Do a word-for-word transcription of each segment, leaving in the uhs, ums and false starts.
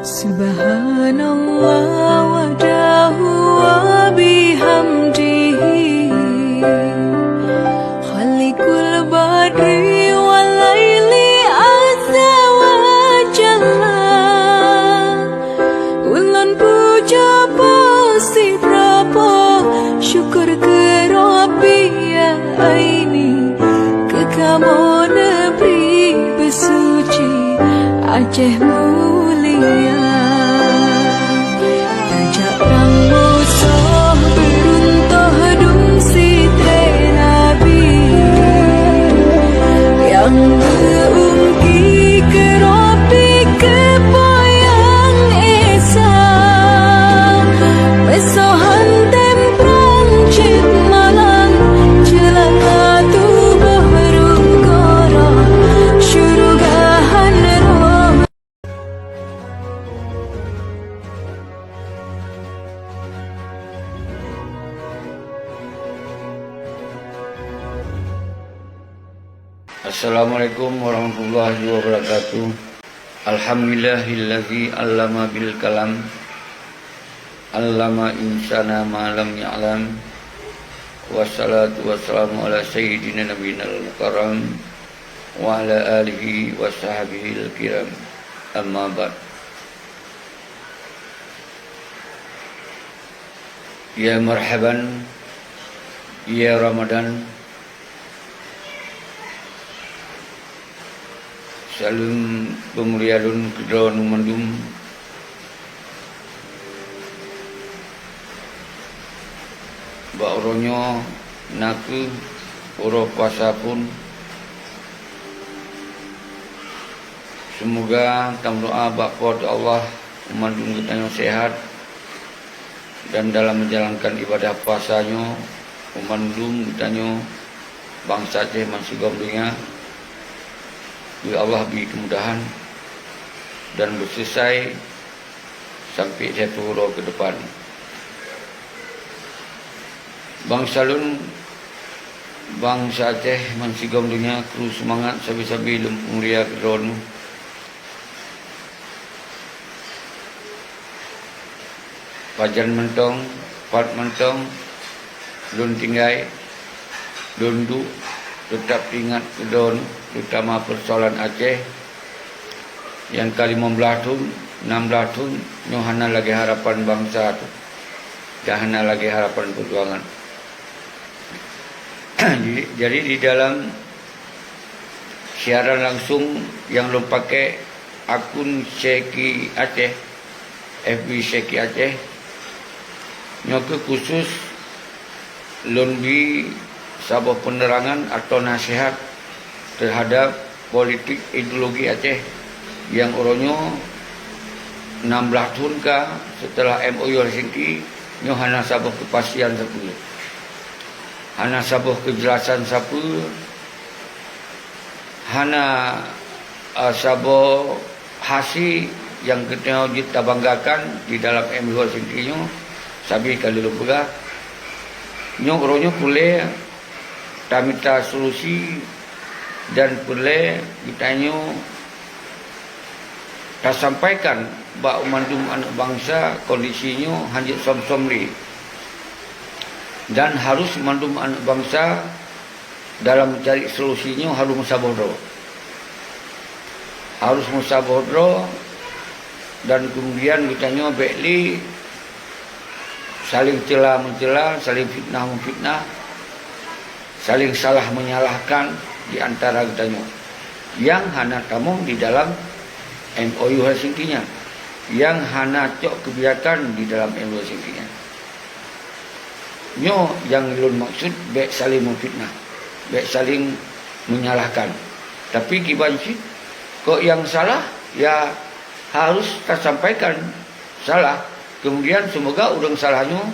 Subhanallah wahdahu wa bihamdihi, khaliqul badri wal laili azza wa jalla. Ulôn puja posi droe poh, syukur keu Rabbi ya aini, keu kamoe neubri beusuci Aceh mulia. Tajak prang musoh beuruntoh dum sidroe Nabi, nyang meu-ungki keu Rabbi keu Po nyang Esa. Meusohan tem prang cit malang, ceulaka tuboh rhueng goroh, syeuruga han roh. Assalamualaikum warahmatullahi wabarakatuh. Alhamdulillahilladzi allama bil kalam, allama insana ma lam ya'lam. Wassalatu wassalamu ala sayyidina nabiyinal mukarram wa ala alihi wa sahbihil kiram. Amma ba'd. Ya marhaban, ya Ramadan. Saleuem peumulia lôn keu droeneuh mandum. Bak uroe nyoe nakeuh uroe puasa phon. Seumoga tameudoa bak Po teu Allah, mandum geutanyoe sehat, dan dalam menjalankan ibadah puasa nyoe, mandum geutanyoe bansa Aceh bansigom donya, ya Allah bri keumudahan dan beuseuksès sampoe satu uroe keu depan. Bansa lôn, bansa Aceh bansigom donya, kru seumangat sabe-sabe lôn peumulia keu droeneuh. Pajan mantong, pat mantong lôn tinggai, lôn duek, teutap teuingat keu droeneuh, teutama peusoalan Aceh nyang ka limong blaih thon, nam blaih thon, nyoe hana lagée harapan bansa teuh, dan hana lagée harapan peujuangan. Jadi, di dalam siaran langsung nyang lôn pakai akun Syeki Aceh, F B Syeki Aceh, nyoe keuh khusus lôn bri saboh peunerangan atau naseuhat teuhadab politik ideologi Aceh nyang uroe nyoe nam blaih thon ka seuteulah M O U Helsinki, nyoe hana saboh keupastian sapeue. Hana saboh keujeulasan sapeue, hana, a, saboh hase nyang geutanyoe jeuet tabanggakan di dalam M O U Helsinki nyoe, sabe ka lheueh lôn peugah. Nyoe uroe nyoe peureulée tamita solusi dan peureulée geutanyoe tasampaikan bak mandum aneuëk bansa kondisi nyoe hana jeuet som-som lé. Dan harus mandum aneuëk bansa dalam mencari solusi nyoe harus meusaboh droe. Harus meusaboh droe dan kemudian geutanyoe bék lé saléng ceula-meuceula, saléng fitnah-meufitnah, saléng salah menyalahkan di antara geutanyoe nyang hana tamong di dalam M O U Helsinki nyan, nyang hana cok keubijakan di dalam M O U Helsinki nyan. Nyoe nyang lôn maksud bék saléng meufitnah, bék saléng menyalahkan. Tapi kiban cit, kok nyang salah, ya harus tasampaikan salah, kemudian seumoga ureuëng salah nyoe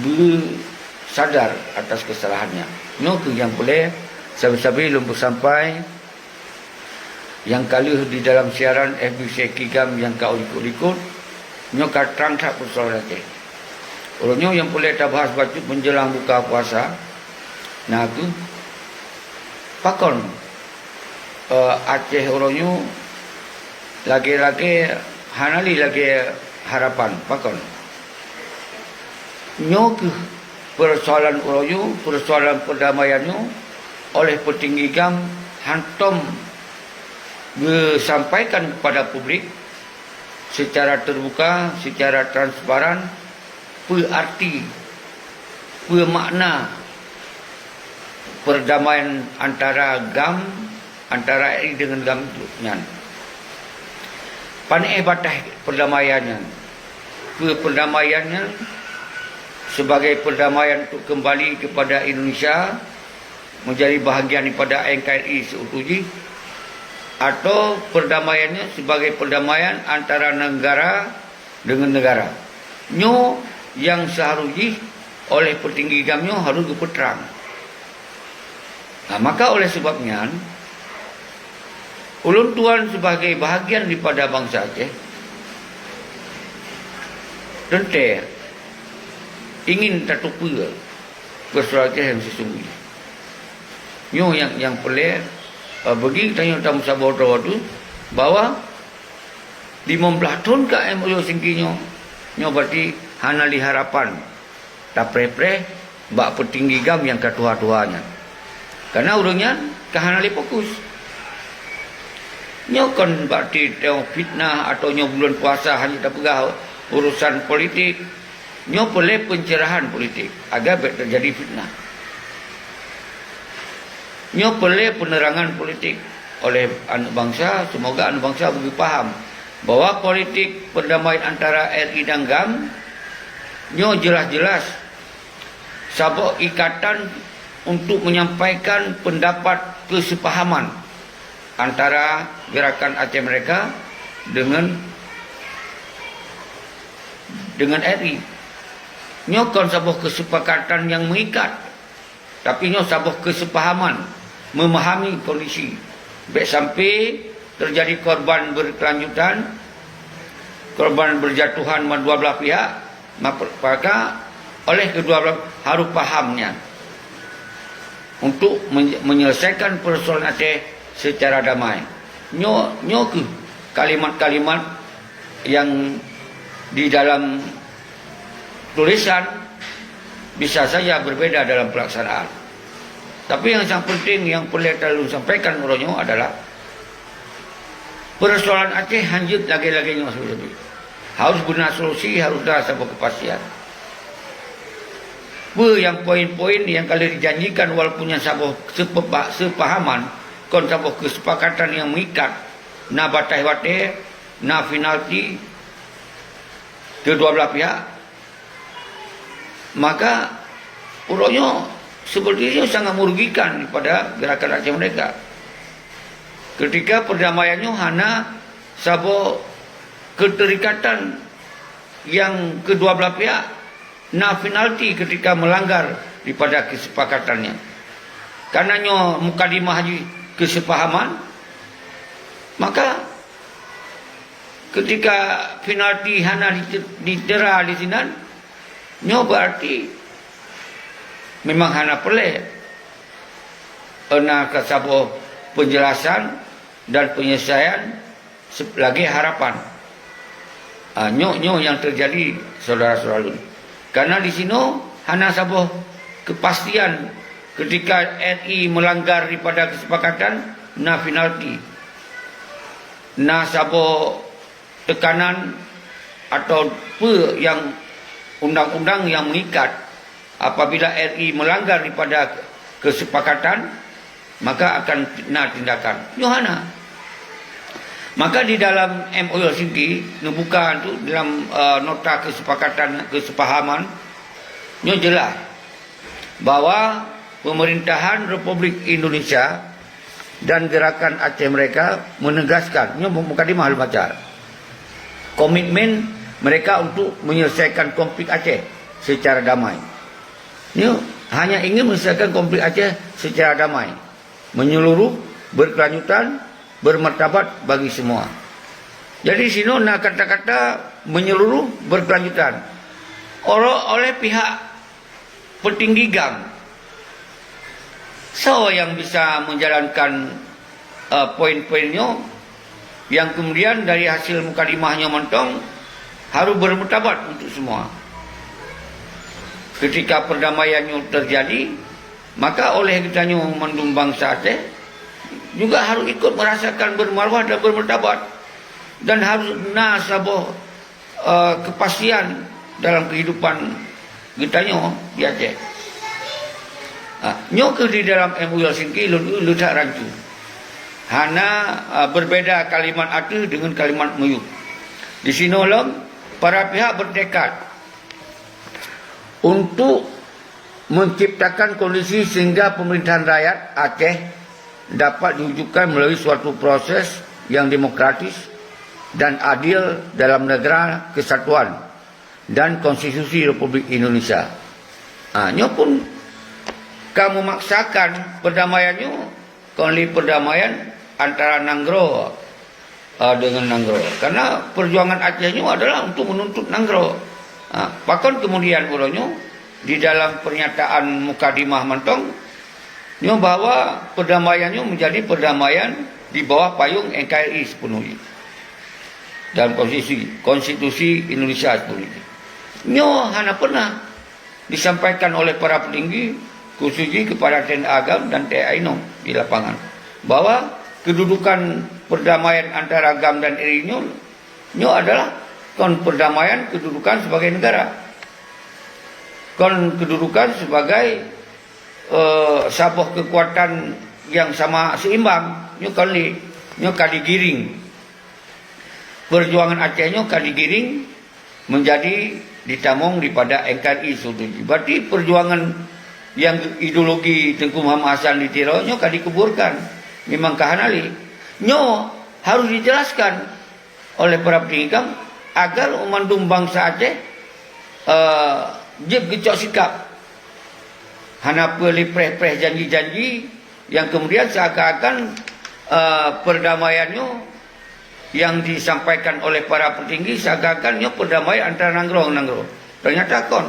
beusadar atas keusalahannya. Nyoe keuh nyang peureulée sabe-sabe lôn peusampai nyang ka lheueh di dalam siaran F B C Kigam nyang ka likot-likot, nyoe ka trang that peusoalan Aceh. Uroe nyoe nyang peureulée tabahas bacut menjelang buka puasa, na kheueh pakon, eh, Aceh uroe nyoe lagée-lagée hana lé lagée harapan. Pakon? Nyoe kheueh peusoalan uroe nyoe, peusoalan peurdamaian nyoe oleh peutinggi GAM hantom geusampaikan kepada publik secara terbuka, secara transparan, peue arti, peue makna perdamaian antara GAM, antara RI dengan GAM nyan. Pane bataih perdamaian nyan? Peue perdamaian nyan? Sebagai perdamaian untuk kembali kepada Indonesia, menjadi bahagian daripada NKRI seutuju jih, atau perdamaiannya sebagai perdamaian antara negara dengan negara. Nyoe nyang seuharôh jih oleh peutinggi GAM nyoe harôh geupeutrang. Nah, maka oleh sebab nyan, ulôn tuan sebagai bahagian daripada bansa Aceh, teuntée ingin tateupeue peusoalan Aceh nyang sesungguhnya. Nyoe nyang, nyang peureulée, eh, bagi tanyoe tameusaboh droe tu bahwa limong blaih thon ka M O U Helsinki nyoe, nyoe berarti hana lé harapan tapreh-preh bak peutinggi GAM nyang ka tuha-tuha nyan. Karena ureuëng nyan ka hana lé fokus. Nyoe kon berarti teungoh fitnah atau nyoe bulan puasa hana tapeugah urusan politik. Nyoe peureulée pencerahan politik agar bék teujadi fitnah. Nyoe peureulée penerangan politik oleh aneuëk bansa, seumoga aneuëk bansa beugeu paham bahwa politik perdamaian antara RI dan GAM nyoe jeulaih-jeulaih saboh ikatan untuk menyampaikan pendapat kesepahaman antara Gerakan Aceh Merdeka dengan, dengan RI. Nyoe kon saboh kesepakatan nyang meuikat, tapi nyoe saboh kesepahaman memahami kondisi. Bék sampai terjadi korban berkelanjutan, korban berjatuhan dua belah pihak, maka oleh kedua belah harus paham nyan untuk menye-, menyelesaikan persoalan Aceh secara damai. Nyoe, nyoe kheueh kalimat-kalimat yang di dalam tulisan bisa saja berbeda dalam pelaksanaan. Tapi yang sangat penting yang perlu ulôn sampaikan uroe nyoe adalah persoalan Aceh hanjeuet lagée-lagée nyoe sabe-sabe. Harus beuna solusi, harus na saboh kepastian. Peue nyang poin-poin nyang ka lheueh dijanjikan walaupun nyan saboh sepepa-, sepahaman, kon saboh kesepakatan nyang meuikat, na bataih watée, na penalti kedua belah pihak, maka uroe nyoe seperti nyoe sangat merugikan kepada Gerakan Aceh Merdeka. Ketika perdamaian nyoe hana saboh keterikatan yang kedua belah pihak, na penalti ketika melanggar daripada kesepakatannya. Karena nyoe mukadimah jih kesepahaman, maka ketika penalti hana dite-, ditera di sinan, nyoe berarti memang hana peureulée na ka saboh penjelasan dan penyelesaian se-, lagée harapan. Ah, nyoe, nyoe nyang terjadi, saudara-saudara lôn. Karena di sinoe hana saboh kepastian ketika RI melanggar daripada kesepakatan, na penalti. Na saboh tekanan atau peue nyang undang-undang nyang mengikat apabila RI melanggar daripada kesepakatan, maka akan na tindakan. Nyoe hana. Maka di dalam M O U Helsinki neubuka tu dalam, eh, nota kesepakatan, kesepahaman, nyoe jelas bahwa pemerintahan Republik Indonesia dan Gerakan Aceh Merdeka menegaskan, nyoe mukadimah lôn baca, komitmen mereka untuk menyelesaikan konflik Aceh secara damai. Nyoe hanya ingin menyelesaikan konflik Aceh secara damai, menyeluruh, berkelanjutan, bermartabat bagi semua. Jadi sinoe na kata-kata menyeluruh, berkelanjutan. Oro-, oleh pihak petinggi GAM, soe nyang bisa menjalankan, eh, poin-poin nyoe? Yang kemudian dari hasil mukadimah nyoe mantong harus bermartabat untuk semua. Ketika perdamaian nyoe terjadi, maka oleh geutanyoe mandum bangsa Aceh juga harus ikut merasakan bermarwah dan bermartabat, dan harus na saboh eh, kepastian dalam kehidupan geutanyoe di Aceh. Ha, nyoe keuh di dalam M O U Helsinki lôn eu le that rancu. Hana, eh, berbeda kalimat ateueh dengan kalimat miyueb. Di sinoe lom, para pihak bertekad untuk menciptakan kondisi sehingga pemerintahan rakyat Aceh dapat diwujudkan melalui suatu proses yang demokratis dan adil dalam negara kesatuan dan konstitusi Republik Indonesia. Ha, nyoe pun ka memaksakan perdamaian nyoe kon lé perdamaian antara nanggroe, eh, dengan nanggroe. Karena perjuangan Aceh nyoe adalah untuk menuntut nanggroe. Ha, pakon kemudian uroe nyoe di dalam pernyataan mukadimah mantong nyoe bahwa perdamaian nyoe menjadi perdamaian di bawah payung N K R I sepenuh jih dan konstitusi, konstitusi Indonesia sepenuh jih. Nyoe hana pernah disampaikan oleh para petinggi, khusus jih kepada T N A Agam dan T N A Inong di lapangan, bahwa kedudukan perdamaian antara Agam dan R I nyoe, nyoe adalah kon perdamaian kedudukan sebagai negara, kon kedudukan sebagai, eh, saboh kekuatan yang sama seimbang. Nyoe kon lé, nyoe ka digiring. Perjuangan Aceh nyoe ka digiring menjadi ditamong daripada N K R I setuju. Berarti perjuangan yang ideologi Teungku Muhammad Hasan di Tiro nyoe ka dikuburkan. Memang ka hana lé. Nyoe harus dijelaskan oleh para petinggi Agam agar mandum bangsa Aceh, eh, jeuet geucok sikap. Hana peue lé preh-preh janji-janji yang kemudian seakan-akan, eh, perdamaian nyoe yang disampaikan oleh para petinggi seakan-akan nyoe perdamaian antara nanggroe ngon nanggroe. Ternyata kon.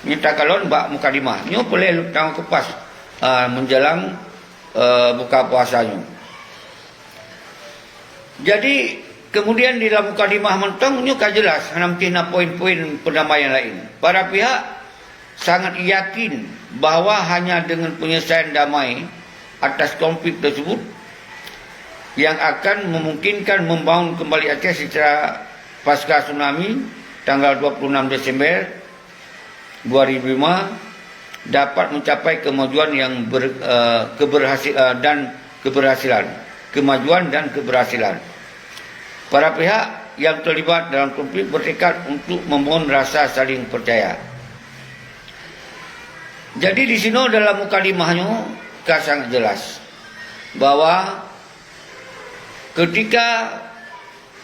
Nyata kalon bak mukadimah. Nyoe peureulée tanggong keupas, eh, menjelang, eh, buka puasa nyoe. Jadi, kemudian di dalam mukadimah mantong nyoe ka jelas, hana mungkin na poin-poin perdamaian lain. Para pihak sangat yakin bahwa hanya dengan penyelesaian damai atas konflik tersebut yang akan memungkinkan membangun kembali Aceh secara pasca tsunami tanggal dua puluh enam Desember dua ribu lima dapat mencapai kemajuan yang ber-, eh, keberhasil-, eh, dan keberhasilan, kemajuan dan keberhasilan. Para pihak yang terlibat dalam konflik bertekad untuk membangun rasa saling percaya. Jadi di sinoe dalam mukadimah nyoe ka sangat jelas bahwa ketika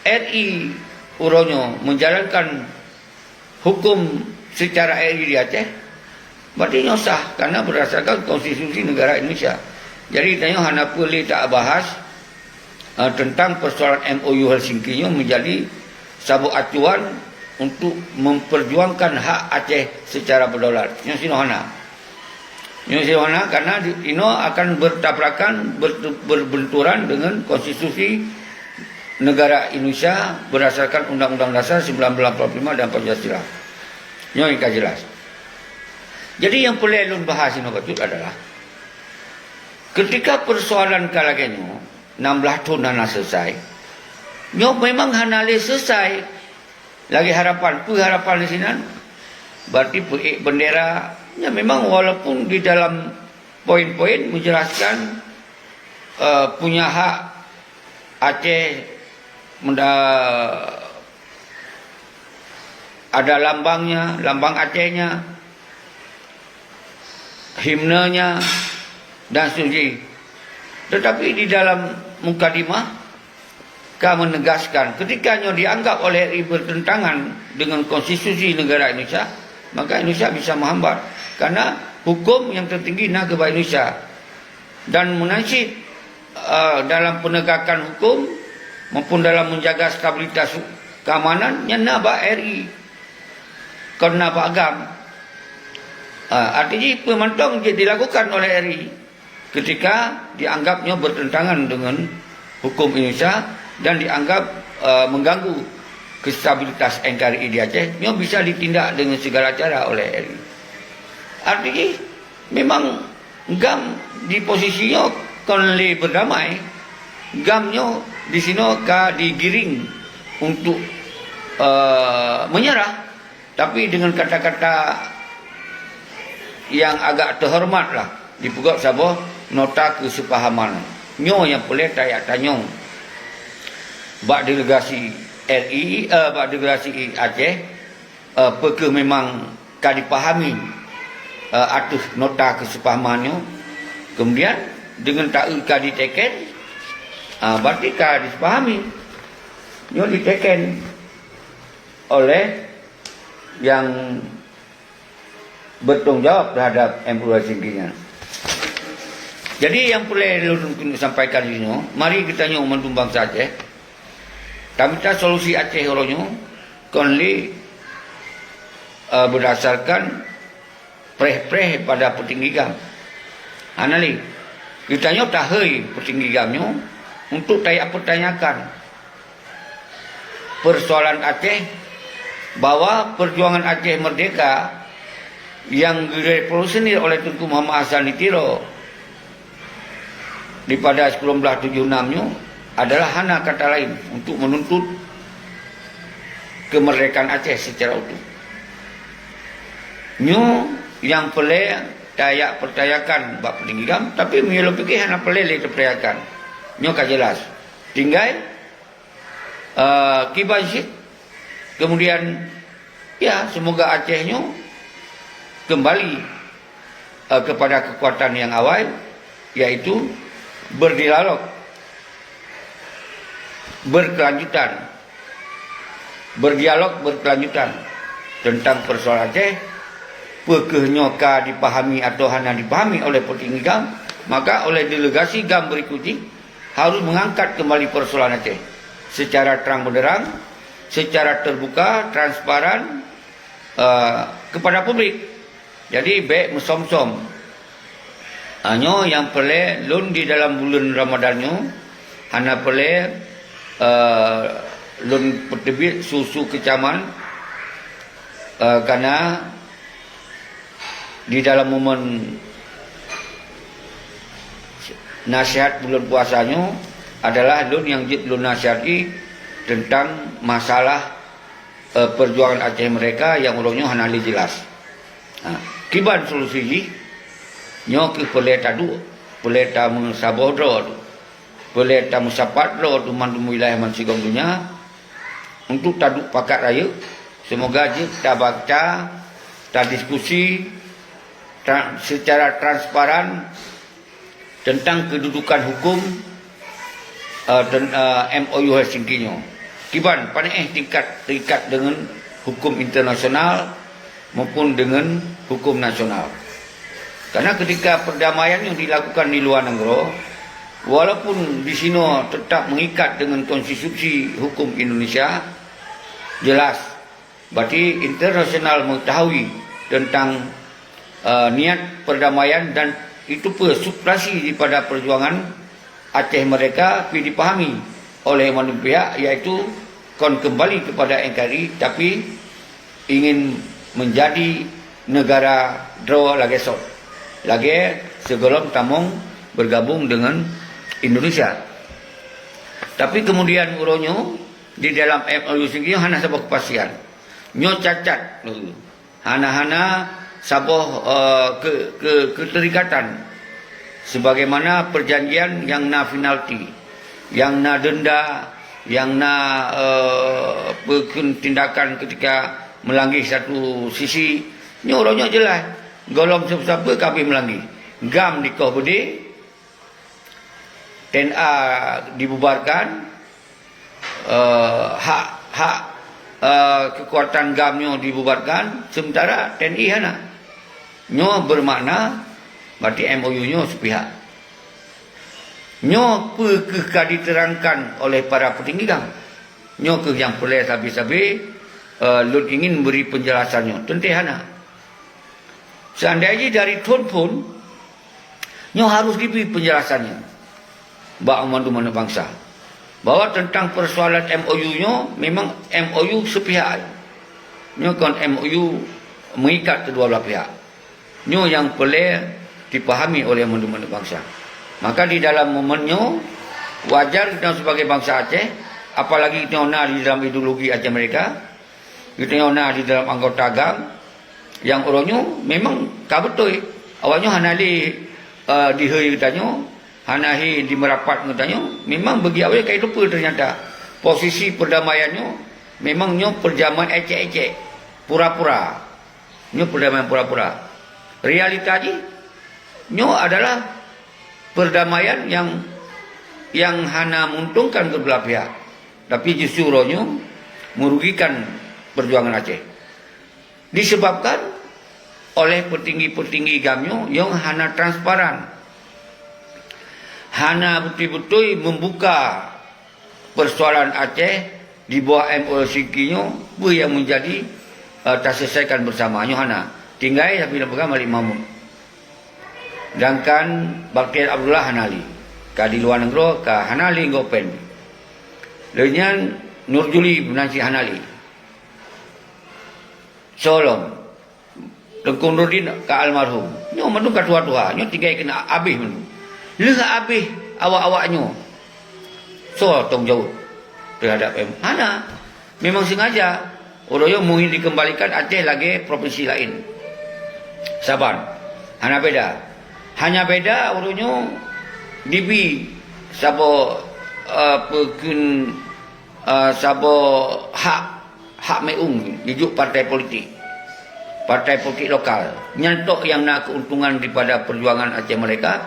R I uroe nyoe menjalankan hukum secara R I di Aceh, berarti nyoe sah karena berdasarkan konstitusi negara Indonesia. Jadi tanyoe hana peue lé tabahas, eh, tentang persoalan M O U Helsinki nyoe menjadi saboh acuan untuk memperjuangkan hak Aceh secara berdaulat. Nyoe sinoe hana. Nyoe sinoe hana karena di-, inoe akan bertabrakan, ber-, berbenturan dengan konstitusi negara Indonesia berdasarkan Undang-Undang Dasar sembilan belas empat puluh lima dan Pancasila. Nyoe nyang ka jelas. Jadi nyang peureulée lôn bahas inoe bacut adalah ketika persoalan ka lagée nyoe, enam belas thon hana selesai, nyoe memang hana lé selesai. Lagée harapan, peue harapan di sinan? Berarti peuék bendera, ya memang walaupun di dalam poin-poin menjelaskan, eh, punya hak Aceh menda-, ada lambangnya, lambang Acehnya, himnenya, dan seterusnya. Tetapi di dalam mukadimah ka menegaskan, ketika nyoe dianggap oleh R I bertentangan dengan konstitusi negara Indonesia, maka Indonesia bisa menghambat. Karena hukum yang tertinggi na keu bak Indonesia. Dan meunasib, eh, dalam penegakan hukum maupun dalam menjaga stabilitas keamanan, nyan na bak R I, kon na bak Agam. Ah, artinya, peue mantong jeuet dilakukan oleh R I ketika dianggap nyoe bertentangan dengan hukum Indonesia dan dianggap, eh, mengganggu kestabilitas N K R I di Aceh, nyoe bisa ditindak dengan segala cara oleh R I. Arti jih, memang GAM di posisi nyoe kon lé berdamai, GAM nyoe di sinoe ka digiring untuk, eh, menyerah, tapi dengan kata-kata yang agak terhormat lah, dipeugöt saboh nota kesepahaman. Nyoe nyang peureulèe tajak tanyong bak delegasi R I, eh, bak delegasi Aceh, eh, peu kheueh memang ka dipahami, eh, ateueh nota kesepahaman nyoe. Kemudian, dengan taeu ka diteken, ah, berarti ka disepahami. Nyoe diteken oleh yang bertanggung jawab terhadap M O U Helsinki nyan. Jadi, nyang peureulèe lôn keuneuk sampaikan di sinoe, mari geutanyoe mandum bansa Aceh, tamita solusi Aceh uroe nyoe kon lé, eh, berdasarkan preh-preh pada peutinggi GAM. Hana lé. Geutanyoe tahei peutinggi GAM nyoe untuk tajak pertanyakan persoalan Aceh, bahwa perjuangan Aceh Merdeka yang direvolusioner oleh Teungku Muhammad Hasan di Tiro di pada sikureueng blaih tujoh enam nyoe adalah hana kata lain untuk menuntut kemerdekaan Aceh secara utuh. Nyoe nyang peureulèe tajak pertanyakan bak peutinggi GAM, tapi meunyoe lôn pike hana peureulèe lé teupertanyakan. Nyoe ka jelas. Tinggai, eh, kiban cit. Kemudian, ya, semoga Aceh nyoe kembali, eh, kepada kekuatan yang awal, yaitu berdialog berkelanjutan. Berdialog berkelanjutan tentang persoalan Aceh, peu kheueh nyoe ka dipahami atau hana dipahami oleh peutinggi GAM, maka oleh delegasi GAM berikut jih harus mengangkat kembali persoalan Aceh secara terang benderang, secara terbuka, transparan, eh, kepada publik. Jadi, bèk meusom-som. Ah, nyoe nyang peureulèe lôn di dalam buleuen Ramadhan nyoe, hana peureulèe, eh, lôn peuteubiet su-su keucaman, eh, karena di dalam momen nasihat buleuen puasa nyoe adalah lôn nyang jeuet lôn nasihati tentang masalah, eh, perjuangan Aceh Merdeka nyang uroe nyoe hana lé jelas. Ha, kiban solusi jih? Nyoe kheueh peureulèe taduek, peureulèe tameusaboh droe, peureulèe tameusapat droe mandum wilayah bansigom donya untuk taduek pakat rayeuk. Semoga jeuet tabaca, tadiskusi tra-, secara transparan tentang kedudukan hukum, eh, dan, eh, M O U Helsinki nyoe. Kiban, pane éh tingkat terikat dengan hukum internasional maupun dengan hukum nasional. Karena ketika perdamaian yang dilakukan di luar negara, walaupun di sinoe tetap mengikat dengan konstitusi hukum Indonesia, jelas Berarti internasional mengetahui tentang, eh, niat perdamaian dan itu pun substansi daripada perjuangan Aceh Merdeka pih dipahami oleh mandum pihak, iaitu kon kembali kepada N K R I, tapi ingin menjadi negara droe lagèe sot, lagèe sigohlom tamong bergabung dengan Indonesia. Tapi kemudian uroe nyoe di dalam M O U sendiri hana saboh kepastian. Nyoe cacat, hana-hana saboh, eh, ke-, ke-, keterikatan sebagaimana perjanjian nyang na penalti, nyang na denda, nyang na, eh, peukheun tindakan ketika meulanggi satu sisi. Nyoe uroe nyoe jeulaih, gohlom sapeue-sapeue ka abéh meulanggi. GAM dikoh beudé, N A dibubarkan, eh, hak, hak, eh, kekuatan GAM nyoe dibubarkan, sementara T N I hana. Nyoe bermakna berarti M O U nyoe sepihak. Nyoe peu kheueh ka diterangkan oleh para petinggi GAM. Nyoe kheueh nyang peureulèe sabe-sabe, eh, lôn ingin beri penjelasan nyoe. Teuntèe hana. Seandai jih dari thôn phôn, nyoe harus geubri penjelasan nyoe bak mandum aneuk bansa. bahwa teuntang peusoalan M O U nyoe memang M O U seupihak. Nyoe kon M O U meuikat keudua belah pihak. Nyoe nyang peureulée dipahami oleh mandum-mandum bansa. Maka di dalam momen nyoe, wajar geutanyoe sibagai bansa Aceh, apalagi geutanyoe na di dalam ideologi Aceh Merdeka, geutanyoe na di dalam anggota GAM, nyang uroe nyoe memang ka beutôi awaknyoe hana lé, eh, dihôi geutanyoe, hana lé dimeurapat geutanyoe, memang bagi awaknyoe ka jiteupeue teunyata posisi peurdamaian nyoe memang nyoe peurdamaian écék-écék, pura-pura. Nyoe peurdamaian pura-pura. Realita jih, nyoe adalah peurdamaian nyang, nyang hana meuuntungkan keudua belah pihak, tapi justru uroe nyoe meurugikan peujuangan Aceh. Disebabkan oleh peutinggi-peutinggi GAM nyoe nyang hana transparan, hana beutôi-beutôi membuka peusoalan Aceh di bawah M O L Sinki nyoe, peue nyang meunjadi, eh, taseulesaikan beusama nyoe hana. Tinggai tapi lam peugah Malik Mahmud. Sedangkan Bakhtiar Abdullah hana lé. Ka di luwa nanggroe, ka hana lé ngon pen. Lheueh nyan Nur Juli meunan cit hana lé. Soe lom. Teungku Nurdin ka almarhum. Nyoe mandum ka tuha-tuha, nyoe tinggai keuneuk abéh mandum. Lheueh abéh awak-awak nyoe, soe tanggung jaweueb teuhadap M? Hana. Memang sengaja uroe nyoe meuhin dikeumbalikan Aceh lagée provinsi laén saban. Hana beda. Hanya beda uroe nyoe dibi saboh, eh, peukheun, eh, saboh hak hak meu'ueng jijok partai politik, partai politik lokal. Nyan tok nyang na keuntungan daripada peujuangan Aceh Merdeka.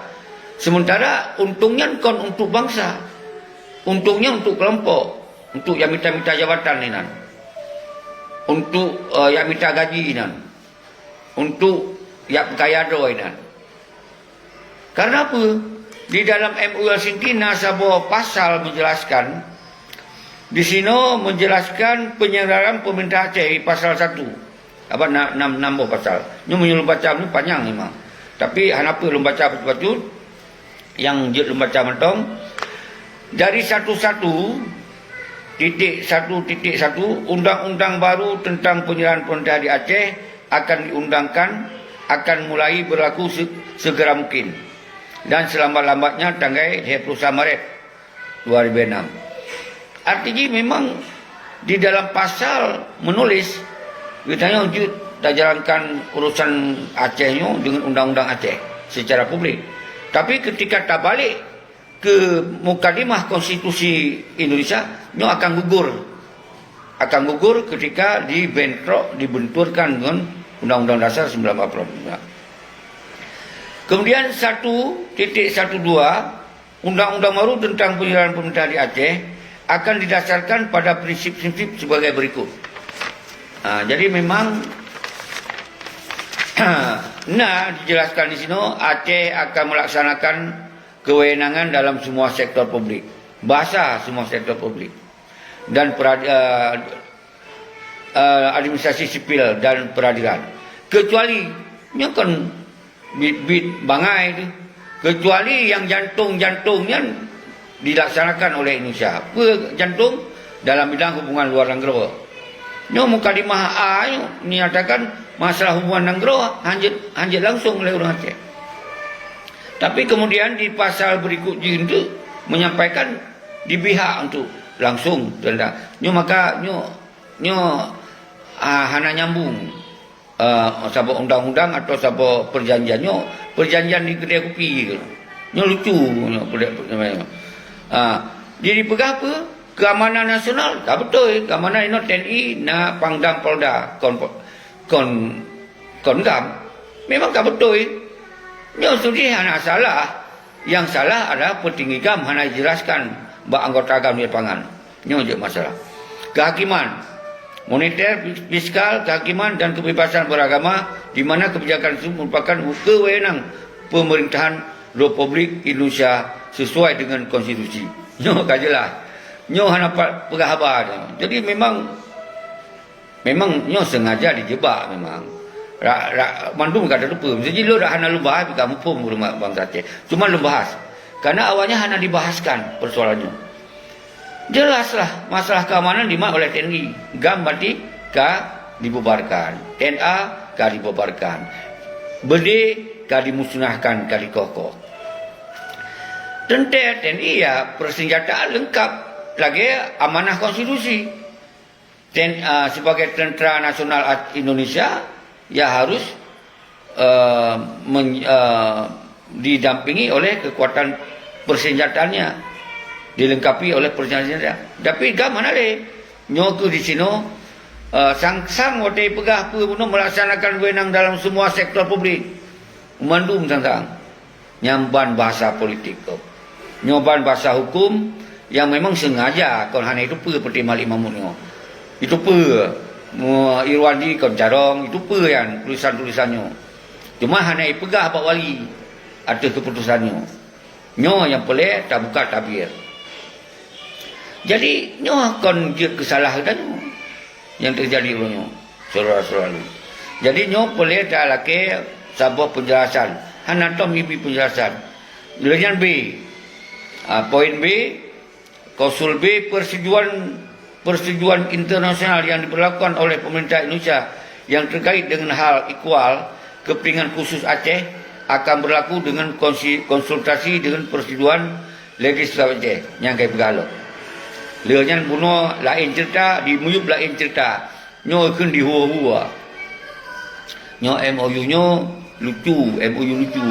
Sementara untông nyan kon untuk bansa. Untông nyan untuk kelompok, untuk nyang mita-mita jabatan inan, untuk, eh, nyang mita gaji inan, untuk nyang peukaya droe inan. Karena apa? Di dalam M O U Helsinki na saboh pasal menjelaskan, di sinoe menjelaskan penyelenggaraan pemerintah Aceh di pasal satu. Apa na-, enam, enam boh pasal. Nyoe meunyoe lôn baca nyoe panyang memang. Tapi hana peue lôn baca bacut-bacut, nyang jeuet lôn baca mantong. Dari satu satu titik satu titik satu, undang-undang baru tentang penyelenggaraan pemerintah di Aceh akan diundangkan, akan mulai berlaku se-, segera mungkin dan selambat-lambatnya tanggai lhée puluh sa Maret dua ribu enam. Arti jih memang di dalam pasal menulis, geutanyoe jeuet tajalankan urusan Aceh nyoe deungon undang-undang Aceh secara publik. Tapi ketika tabalek ke mukadimah konstitusi Indonesia, nyoe akan gugur. Akan gugur ketika dibentrok, dibenturkan dengan Undang-Undang Dasar sembilan belas empat puluh lima. Kemudian satu titik satu dua, Undang-Undang Baru tentang Penyelenggaraan Pemerintahan di Aceh akan didasarkan pada prinsip-prinsip sebagai berikut. Ha, jadi memang na dijelaskan di sini, Aceh akan melaksanakan kewenangan dalam semua sektor publik. Bahasa semua sektor publik. Dan perad-, eh, eh, administrasi sipil dan peradilan. Kecuali, nyoe kan bit-bit bangai tu. Kecuali yang jantung-jantung nyan dilaksanakan oleh Indonesia. Apa jantung? Dalam bidang hubungan luar nanggroe. Nyoe mukadimah A nyoe menyatakan masalah hubungan nanggroe hanjeuet, hanjeuet langsung oleh ureuëng Aceh. Tapi kemudian di pasal berikut jih tu menyampaikan dibihak untuk langsung tanda. Nyoe maka nyoe, nyoe, ah, hana nyambung. Eh, saboh undang-undang atau saboh perjanjian nyoe, perjanjian di kedai kopi tu. Nyoe lucu nyoe, peudeh, peudeh, ah, jadi peugah apa? Keamanan nasional, tak betul. Keamanan inoe T N I, na Pangdam Polda, kon, kon, kon GAM. Memang tak betul. Nyoe sudih hana salah. Yang salah adalah petinggi GAM hana dijelaskan bak anggota GAM di lapangan. Nyoe jeuet masalah. Kehakiman, moneter, fiskal, kehakiman dan kebebasan beragama, di mana kebijakan tersebut merupakan kewenangan pemerintahan Republik Indonesia sesuai dengan konstitusi. Nyoe ka jelas. Nyoe hana pat peugah haba nyoe. Jadi memang, memang nyoe sengaja dijebak memang. Ra-, ra-, mandum ka teupeue. Mesti lôn dak hana lôn bahas, bika muphom ureuëng bansa Aceh. Cuma lôn bahas. Karena awaknya hana dibahaskan persoalan nyoe. Jelaslah masalah keamanan dimat oleh T N I. GAM berarti ka dibubarkan. T N A ka dibubarkan. Bede ka dimusnahkan, ka dikoh-koh. Teuntèe T N I ya persenjataan lengkap lagèe amanah konstitusi. Ten-, ah, sebagai tentara nasional at-, Indonesia, ya harus, eh, men-, eh, didampingi oleh kekuatan persenjataannya, dilengkapi oleh persenjataan. Tapi GAM hana lé. Nyoe keuh di sinoe, eh, sang-sang watèe peugah peue bunoe melaksanakan wewenang dalam semua sektor publik. Mandum sang-sang. Nyan ban bahasa politik tu. Nyoe ban bahasa hukum yang memang sengaja kon hana itupeue peuti Malik Mahmud nyoe. Itupeue, mu-, Irwandi kon carông, itupeue nyan tulisan-tulisan nyoe. Cuma hana ipeugah bak wali ateueh keuputusan nyoe. Nyoe nyang peureulèe tabuka tabir. Jadi, nyoe kon jeuet keu salah geutanyoe nyang teujadi uroe nyoe, syedara-syedara lôn. Jadi, nyoe peureulèe talakèe saboh peunjelasan. Hana tom ibi peunjelasan. Lheueh nyan B, ah, poin B, klausul B, persetujuan, persetujuan internasional yang diberlakukan oleh pemerintah Indonesia yang terkait dengan hal ikhwal kepentingan khusus Aceh akan berlaku dengan konsi-, konsultasi dengan persetujuan legislatif Aceh nyang ka ipeugah lom. Lheueh nyan bunoe laén ceurita, di Miyup laén ceurita. Nyoe kheun di hua-hua. Nyoe M O U nyoe lucu, M O U lucu.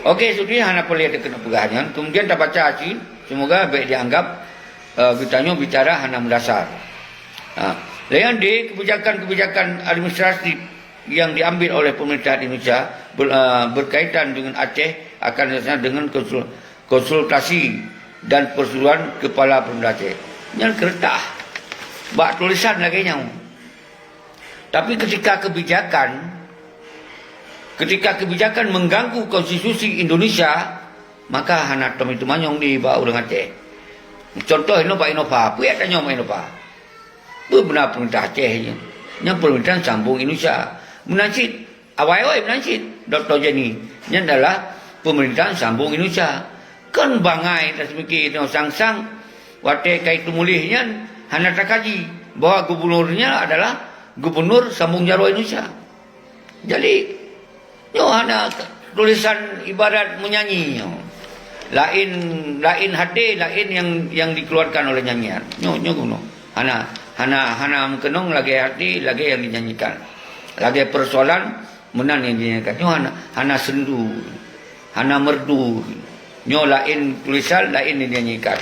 Oke, sudi hana peureulèe takheun peugah nyan. Kemudian tabaca cit, semoga bèk dianggap, eh, geutanyoe bicara hana meudasar. Ha. Lheueh nyan D, kebijakan-kebijakan administratif yang diambil oleh pemerintah Indonesia ber-, eh, berkaitan dengan Aceh akan dilaksanakan dengan konsul-, konsultasi dan persetujuan Kepala Pemerintah Aceh. Nyan keureutah bak tulisan lagèe nyan. Tapi ketika kebijakan, ketika kebijakan mengganggu konstitusi Indonesia, maka hana tom iteumanyong di bak ureueng Aceh. Contoh inoe bak Innova, peue tanyong bak Innova? Peue beuna pemerintah Aceh nyan? Nyan pemerintahan sambung Indonesia. Meunan cit, awai-awai meunan cit, Doktor Jenny. Nyan adalah pemerintahan sambung Indonesia. Kon bangai taseumiké inoe sang-sang, watèe ka iteumuléh nyan hana takaji bahwa gubernurnya adalah gubernur sambung jaroe Indonesia. Jadi, nyoe hana tulisan ibarat meunyanyi nyoe. Laén, laén haté, laén nyang, nyang dikeluarkan oleh nyanyian. Nyoe, nyoe keunoe. Hana, hana, hana meukeunong lagèe haté, lagèe nyang dinyanyikan. Lagèe persoalan meunan nyang dinyanyikan. Nyoe hana, hana sendu, hana merdu. Nyoe laén tulisan, laén nyang dinyanyikan.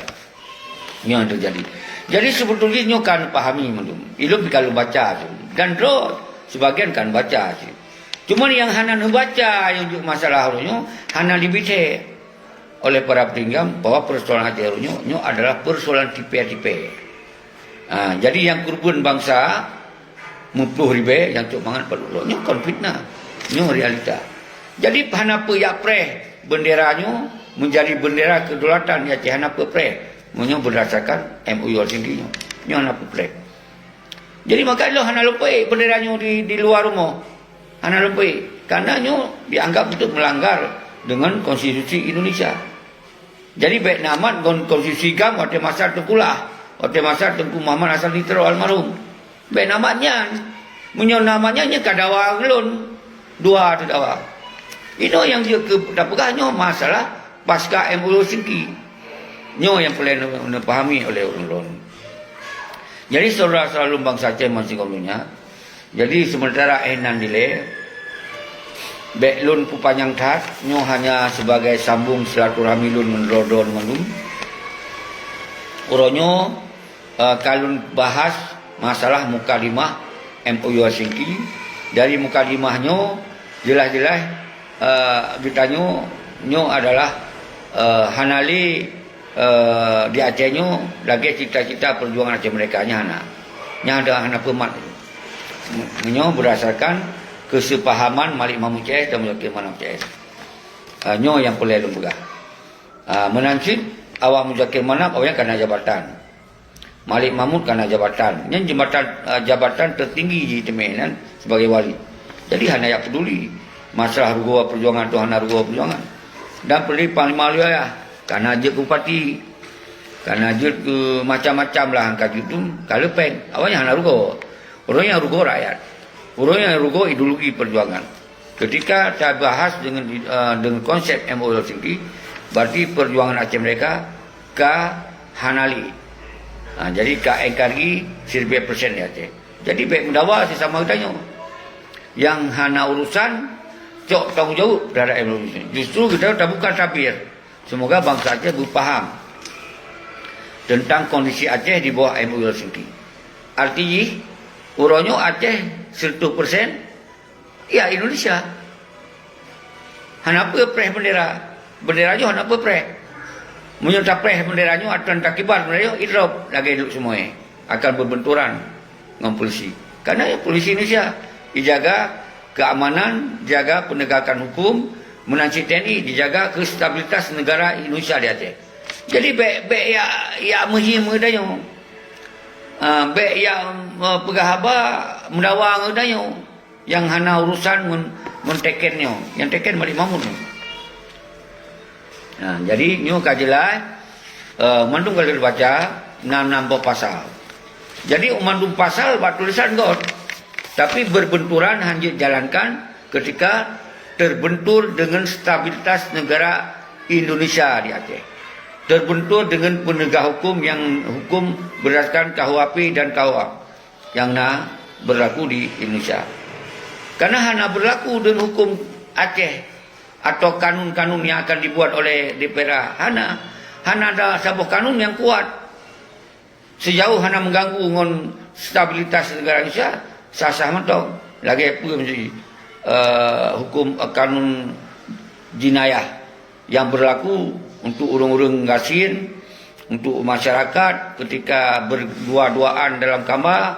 Nyoe teujadi. Jadi, seubeutôi jih nyoe ka neupahami mandum. Ilôn pih ka lôn baca tu. Dan droe sibagian ka neubaca cit. Cuma nyang hana neubaca nyang jeuet masalah uroe nyoe, hana jibi thèe oleh para peutinggai bahwa persoalan Aceh uroe nyoe, nyoe adalah persoalan tipè-tipè. Ha, jadi nyang keureubeuen bansa meuploh ribèe nyang cok mangat padub lôn. Nyoe kon fitnah. Nyoe realita. Jadi hana peue jak preh bendera nyoe menjadi bendera kedaulatan di Aceh, hana peue preh. Meunyoe berdasarkan M O U Helsinki nyoe. Nyoe hana peue preh. Jadi maka lôn hana lôn peuék bendera nyoe di, di luwa rumoh. Hana lôn peuék. Karena nyoe dianggap untuk melanggar dengan konstitusi Indonesia. Jadi bèk na mat ngon konstitusi GAM watèe masa Teungku Lah, watèe masa Teungku Muhammad Hasan Litro almarhum. Bèk na mat nyan. Meunyoe na mat nyan, nyan ka dawa lôn. Dua teudawa. Inoe nyang jeuet keu tapeugah nyoe masalah pasca M O U Helsinki. Nyoe nyang peureulèe neupahami oleh ulôn. Jadi syedara-syedara lôn bansa Aceh meusigoe donya, jadi, sementara éh nan dilèe, bèk lôn peupanyang that, nyoe hanya sibagai sambông silaturahmi lôn ngon droe-droe mandum. Uroe nyoe, eh, ka lôn bahas masalah mukadimah M O U Helsinki. Dari mukadimah nyoe, jeulaih-jeulaih, eh, geutanyoe nyoe adalah, eh, hana lé, eh, di Aceh nyoe lagèe cita-cita perjuangan Aceh Merdeka nyan hana. Nyan hana, hana peumat. Meunyoe berdasarkan kesepahaman Malik Mahmud C S dan Muzakir Manaf C S. Ah, nyoe nyang peureulèe lôn peugah. Ah, meunan cit awak Muzakir Manaf awaknyan kana jabatan. Malik Mahmud kana jabatan. Nyan jabatan, ah, jabatan tertinggi jih teumé nyan sebagai wali. Jadi hana jak peduli masalah rugoe perjuangan atau hana rugoe perjuangan. Dan peduli panglima wilayah kana jeuet keu bupati. Karena jeuet keu macam-macam lah ka jeuet tu, ka leupeng. Awaknyan hana rugoe. Ureuëng nyang rugoe rakyat. Ureuëng nyang rugoe ideologi perjuangan. Ketika tabahas dengan, eh, dengan konsep M O U Helsinki, berarti perjuangan Aceh Merdeka ka hana lé. Ha, jadi ka N K R I siribèe persen di Aceh. Jadi bèk meudawa sesama geutanyoe. Nyang hana urusan, cok tanggong jaweueb terhadap M O U. Justru geutanyoe tabuka tabir. Semoga bansa Aceh beupaham tentang kondisi Aceh di bawah M O U Helsinki. Arti jih, uroe nyoe Aceh seratus persen ya Indonesia. Hana peue preh bendera. Bendera nyoe hana peue preh. Meunyoe tapreh bendera nyoe atau takibar bendera nyoe, idrop lagèe duek seumue akan berbenturan ngon polisi. Karena polisi Indonesia dijaga keamanan, jaga penegakan hukum, meunan cit T N I dijaga keu stabilitas negara Indonesia di Aceh. Jadi bèk, bèk ya, ya meuhi meudanyoe. Ah, bèk ya, eh, peugah haba meudawa ngon danyoe. Nyang hana urusan ngon, ngon teken nyoe. Nyang teken Malik Mahmud nyoe. Nah, jadi nyoe ka jeulaih, eh, mandum ka lheueh baca, na nam boh pasal. Jadi mandum pasal bak tulisan gob, tapi berbenturan hana jeuet jalankan ketika terbentur dengan stabilitas negara Indonesia di Aceh. Terbentur dengan penegak hukum yang hukum berdasarkan K U H P dan K U H A M yang na berlaku di Indonesia. Karena hana berlaku dengan hukum Aceh atau kanun-kanun yang akan dibuat oleh D P R A. Hana, hana ada saboh kanun yang kuat. Sejauh hana mengganggu ngon stabilitas negara Indonesia, sah-sah mantong. Lagèe peue meusti, eh, hukum, eh, kanun jinayah yang berlaku untuk ureuëng-ureuëng gasien, untuk masyarakat ketika berdua-duaan dalam kama,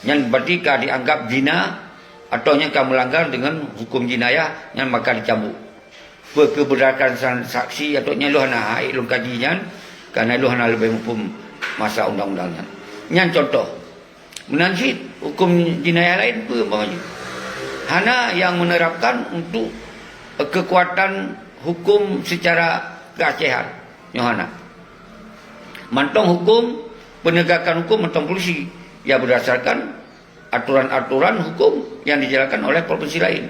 nyan berarti ka dianggap zina atau nyan ka melanggar dengan hukum jinayah, nyan maka dicambuk. Peue keu berdasarkan sa-, saksi atau nyan lôn hana, hai lôn kaji nyan, karena lôn hana leubeh muphom masa undang-undang nyan. Nyan contoh. Meunan cit hukum jinayah laén peue umpama jih? Hana yang menerapkan untuk kekuatan hukum secara keacehan. Nyoe hana. Mantong hukum, penegakan hukum mantong polisi yang berdasarkan aturan-aturan hukum yang dijalankan oleh provinsi lain.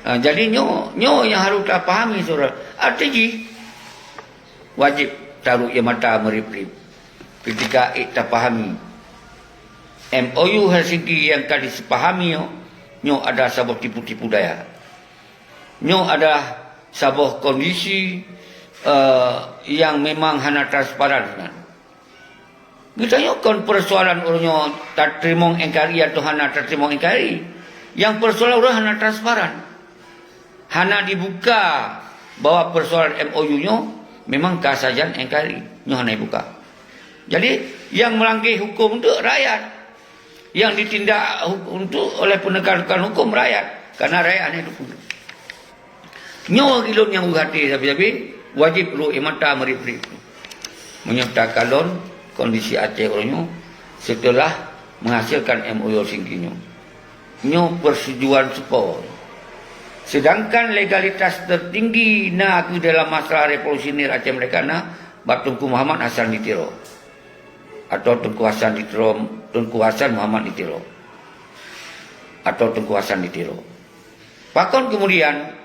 Ha, jadi nyoe, nyoe yang harus tapahami, saudara. Arti jih, wajib taruek ie mata meurip-rip ketika ék tapahami M O U Helsinki yang ka disepahami nyoe, nyoe adalah saboh tipu-tipu daya. Nyoe adalah saboh kondisi, eh, yang memang hana transparan. Geutanyoe kon persoalan ureuëng nyoe tateurimong N K R I atau hana tateurimong N K R I. Yang persoalan ureuëng hana transparan. Hana dibuka bahwa persoalan M O U nyoe memang ka sajan N K R I. Nyoe hana dibuka. Jadi, yang melanggar hukum tu rakyat. Yang ditindak hu-, untuk oleh penegakan hukum rakyat. Karena rakyat hana dukung. Nyoe ilôn nyang u hati sabe-sabe, wajib ruek ie mata meurip-rip. Meunyoe takalon kondisi Aceh uroe nyoe, setelah menghasilkan M O U Helsinki nyoe. Nyoe persetujuan seupôt. Sedangkan legalitas tertinggi na keu dalam masalah revolusi nir Aceh Merdeka na bak Teungku Muhammad Hasan di Tiro. Atau Teungku Hasan di Tiro, Teungku Hasan Muhammad di Tiro. Atau Teungku Hasan di Tiro. Pakon kemudian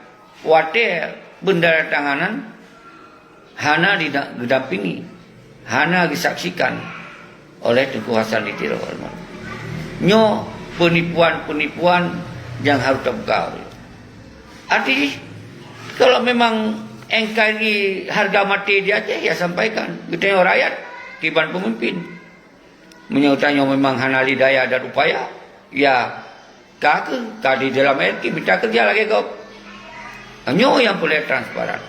watée beundatanganan hana dida-, geudampingi, hana geusaksikan oleh Teungku Hasan di Tiro almarhum. Nyoe penipuan-penipuan nyang harôh teubuka. Arti jih, kalau memang N K R I harga mati di Aceh, ya sampaikan. Geutanyoe rakyat, kiban pemimpin. Meunyoe tanyoe memang hana lé daya dan upaya, ya, ka kheueh, ka di dalam N K R I mita keureuja lagée gob. Nyoe nyang peureulée transparan.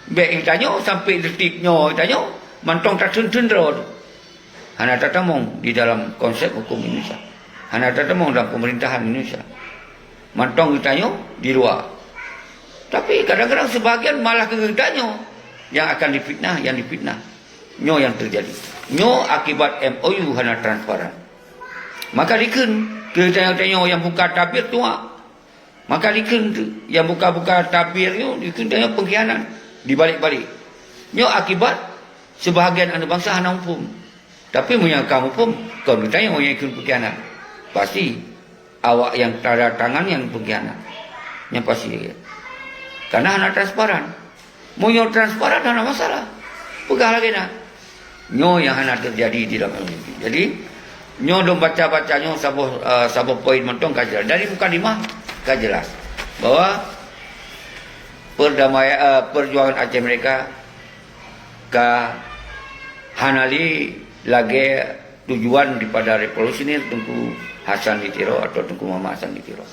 Bék tanyoe sampai detik nyoe tanyoe mantong tatheun-theun droe. Hana tatamong di dalam konsep hukum Indonesia. Hana tatamong dalam pemerintahan Indonesia. Mantong geutanyoe di luwa. Tapi kadang-kadang sebahagian malah keu geutanyoe nyang akan difitnah, nyang difitnah. Nyoe nyang teujadi. Nyoe akibat M O U hana transparan. Maka dikheun keu geutanyoe-tanyoe nyang buka tabir tuha. Maka dikheun tu, nyang buka-buka tabir nyoe dikheun tanyoe pengkhianat. Dibalik-balik. Nyoe akibat Seubahagian aneuëk bansa hana muphom. Tapi meunyoe ka muphom, kon geutanyoe nyang kheun peukhianat. Pasti awak nyang tanda tangan nyan peukhianat. Nyan pasti. Karena hana transparan. Meunyoe transparan hana masalah. Peugah lagée na. Nyoe nyang hana teujadi di dalam N U G. Jadi, nyoe lôn baca-baca nyoe saboh, eh, saboh poin mantong ka jelas. Dari mukadimah ka jelas bahwa perdamai-, eh, perjuangan Aceh Merdeka ka hana lé lagée tujuan daripada revolusioner Teungku Hasan di Tiro atau Teungku Muhammad Hasan di Tiro.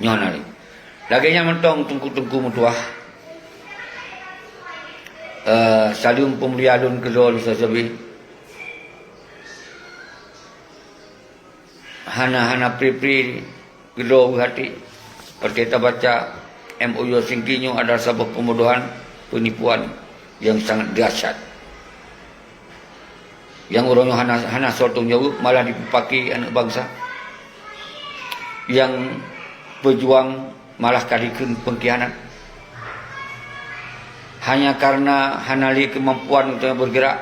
Nyoe hana lé. Lagée nyan mantong teungku-teungku meutuah, eh, saleuem peumulia lôn keudroe lôn sabe. Hana-hana pri-pri keudroe weueh até. Watée tabaca M O U Helsinki nyoe adalah saboh pembodohan, penipuan yang sangat dahsyat. Nyang uroe nyoe hana, hana soe tanggung jaweueb, malah jipeupaké aneuëk bansa nyang peujuang malah ka jikheun peungkhianat. Hanya karena hana lé keumampuan geutanyoe bergerak,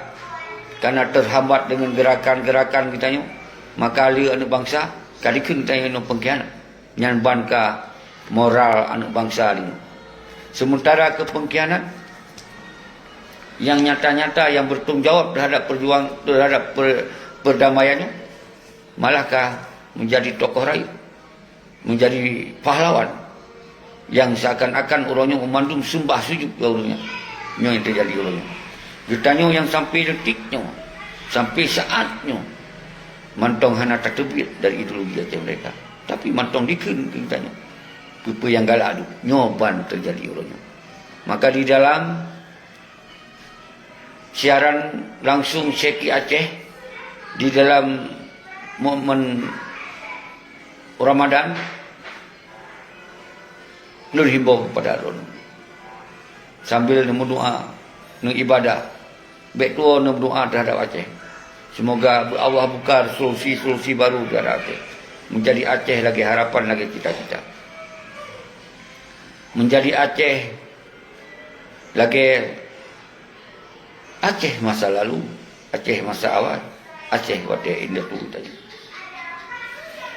karena terhambat dengan gerakan-gerakan geutanyoe, maka lé aneuëk bansa ka jikheun geutanyoe nyoe peungkhianat. Nyan ban ka moral aneuëk bansa lé nyoe. Sementara keu peungkhianat nyang nyata-nyata, yang bertanggung jawab terhadap perjuang-, terhadap per-, perdamaian nyoe, malah ka menjadi tokoh rayeuk, menjadi pahlawan, yang seakan-akan uroe nyoe mandum seumbah sujud keu ureuëng nyan. Nyoe nyang teujadi uroe nyoe. Geutanyoe nyang sampai detik nyoe, sampai saat nyoe, mantong hana tateubiet dari ideologi Aceh Merdeka. Tapi mantong dikheun keu geutanyoe. Peue-peue nyang galak adu, nyoe ban teujadi uroe nyoe. Maka di dalam siaran langsung Syeki Aceh di dalam momen Ramadan, lôn himbau kepada droeneuh sambil neumeudoa, neuibadah, bék tuwoe neumeudoa terhadap Aceh. Semoga Allah buka solusi-solusi baru terhadap Aceh. Menjadi Aceh lagée harapan, lagée cita-cita. Menjadi Aceh lagée Aceh masa lalu, Aceh masa awai, Aceh watée indatu tadi.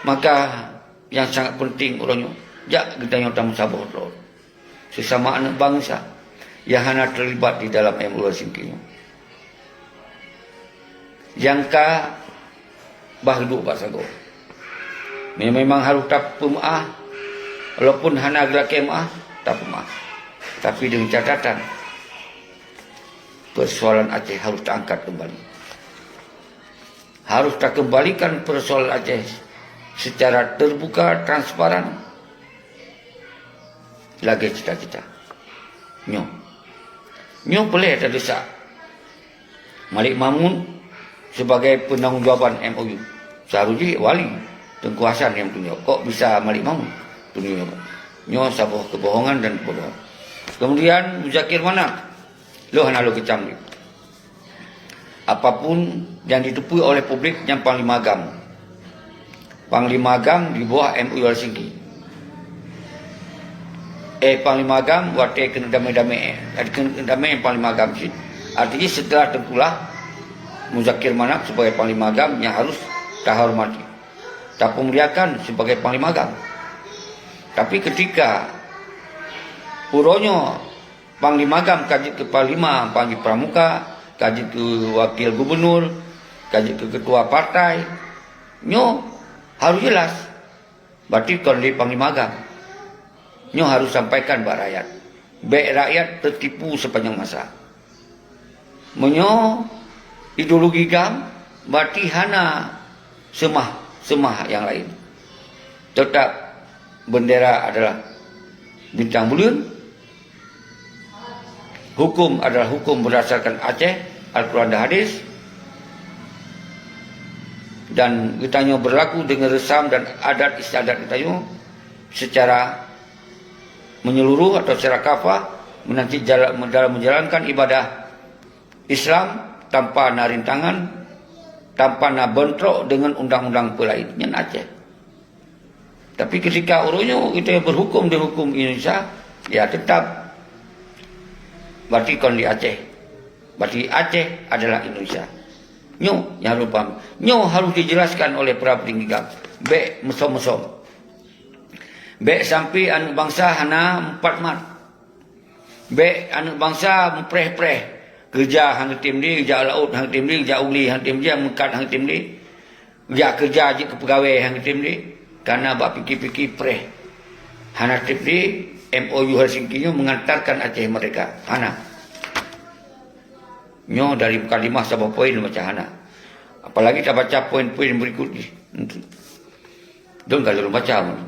Maka nyang sangat penting uroe nyoe, jak geutanyoe tameusaboh droe sesama aneuëk bansa nyang hana terlibat di dalam M U Helsinki nyoe. Nyang ka bah duek bak sagoe. Memang harôh tapeumeuáh, walaupun hana geulakée meuáh, tapeumeuáh. Tapi dengan catatan, persoalan Aceh harôh taangkat keumbali. Harôh takeumbalikan persoalan Aceh secara terbuka, transparan, lagée cita-cita. Nyoe. Nyoe peureulée tadeusak Malik Mahmud sebagai peunanggung jawaban M O U. Seuharusjih wali Teungku Hasan nyang tunyok. Kok bisa Malik Mahmud tunyok? Nyoe saboh keubohongan dan keubodohan. Kemudian Muzakir Manaf, lôn hana lôn keucam lé. Apapun yang diteupeu oleh publik nyan Panglima GAM. Panglima GAM di bawah M U Helsinki. Eh, Panglima GAM watée keuneuk damé-damé, eh, keuneuk damé Panglima GAM cit. Artinya setelah tengkulah, Muzakir Manaf sebagai Panglima GAM yang harus tahormati, tapeumuliakan sebagai Panglima GAM. Tapi ketika uroe nyoe Panglima GAM ka jeuet keu Panglima Panji Pramuka, ka jeuet keu Wakil Gubernur, ka jeuet keu Ketua Partai, nyoe harôh jelas. Berarti kon lé Panglima GAM. Nyoe harôh sampaikan bak rakyat. Bék rakyat teutipu sepanjang masa. Meunyoe ideologi GAM, berarti hana seumah-seumah nyang laén. Teutap bendera adalah bintang buleuen, hukum adalah hukum berdasarkan Aceh, Al-Quran dan Hadis, dan geutanyoe berlaku dengan resam dan adat istiadat geutanyoe secara menyeluruh atau secara kafah, menanti jala-, dalam menjalankan ibadah Islam tanpa na rintangan, tanpa na bentrok dengan undang-undang peue laén. Nyan Aceh. Tapi ketika uroe nyoe kita berhukum di hukum Indonesia, ya tetap berarti kon di Aceh. Berarti Aceh adalah Indonesia. Nyoe nyang harôh paham. Nyoe harôh dijelaskan oleh para petinggi GAM. Bék meusom-meusom. Bék sampai aneuëk bansa hana meupat mat. Bék aneuëk bansa meupreh-preh. Keureuja han geutem lé, jak laôt han geutem lé, jak u glé han geutem lé, meukat han geutem lé. Jak keureuja jeuet keu peugawée han geutem lé, kareuna bak pike-pike preh. Hana treb lé, M O U Helsinki nyoe mengantarkan Aceh merdeka. Hana. Nyoe dari mukadimah saboh poin macam hana. Apalagi tabaca poin-poin berikut jih. Don ka lôn baca.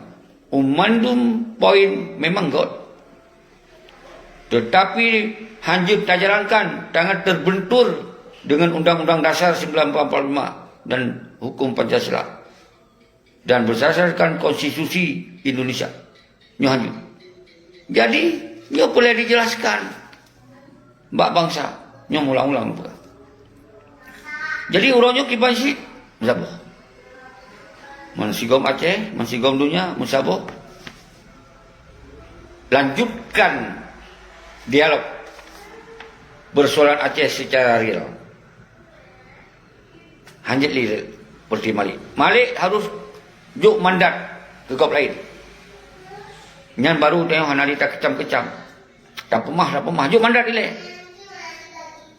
Mandum poin memang göt. Tetapi hanjeuet tajalankan tangat terbentur dengan Undang-Undang Dasar sembilan belas empat puluh lima dan Hukum Pancasila dan berdasarkan Konstitusi Indonesia. Nyoe hanjeuet. Jadi, nyoe peureulée dijelaskan bak bansa. Nyoe ulang-ulang peugah. Jadi, uroe nyoe kiban cit meusaboh. Meusigom Aceh, meusigom donya, meusaboh. Lanjutkan dialog persoalan Aceh secara real. Hanjeuet lé seperti Malik. Malik harus jok mandat keu gob laén. Nyan baru tanyoe hana lé takeucam-keucam. Tapeumah, tapeumah. Jok mandat ilée.